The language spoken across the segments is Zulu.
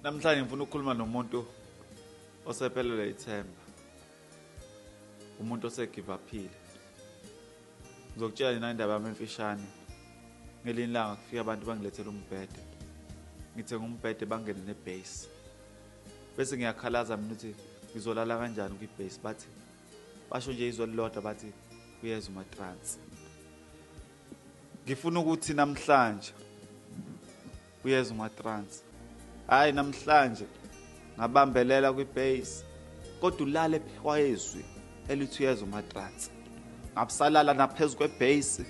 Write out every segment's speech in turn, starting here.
Namhlanje ngifuna ukukhuluma nomuntu osephelelwe ithemba. Umuntu osegive uphile. Ngizokutshela nina indaba yami emfishane. Ngelinye ilanga kufika abantu bangilethela umbhede. Ngithenga umbhede bangene nebase. Bese ngiyakhalaza mina ukuthi ngizolala kanjani kwibase bathi basho nje izwi elilodwa bathi uyeza umatransi. Ngifuna ukuthi namhlanje uyeza umatransi. Hayi namhlanje ngabambelela kwibase kodwa ulale phezwi elithi uyeza umatransi. Ngabusalala naphezu kwebase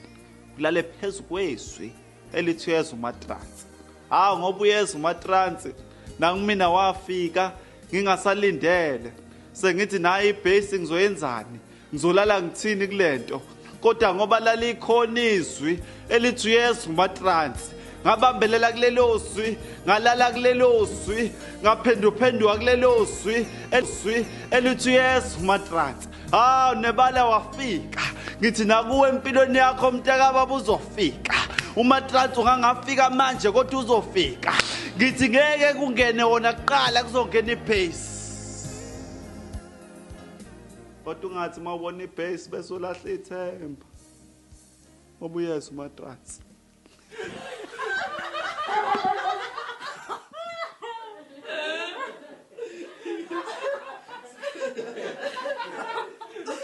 kulale phezu kwezwi elithi uyeza umatransi. Hawu ngoba uyeza umatransi nakumina wafika ngingasalindele sengithi nayi ibase ngizoyenzani ngizolala ngithini kulento kodwa ngoba lalikhona izwi elithi uyeza umatransi ngabambelela kulelo zwi ngalala kulelo zwi ngaphenduphenduka kulelo zwi elizwi elithi uyeza umatransi. Hawu nebala wafika. Ngithi nakuwe empilweni yakho mntakababa uzofika. Umatransi ungangafika manje kodwa uzofika. Ngithi ngeke kungene wona kuqala kuzongena ibase. Kodwa ungathi uma ubona ibase bese ulahla ithemba. Ngoba uyeza umatransi.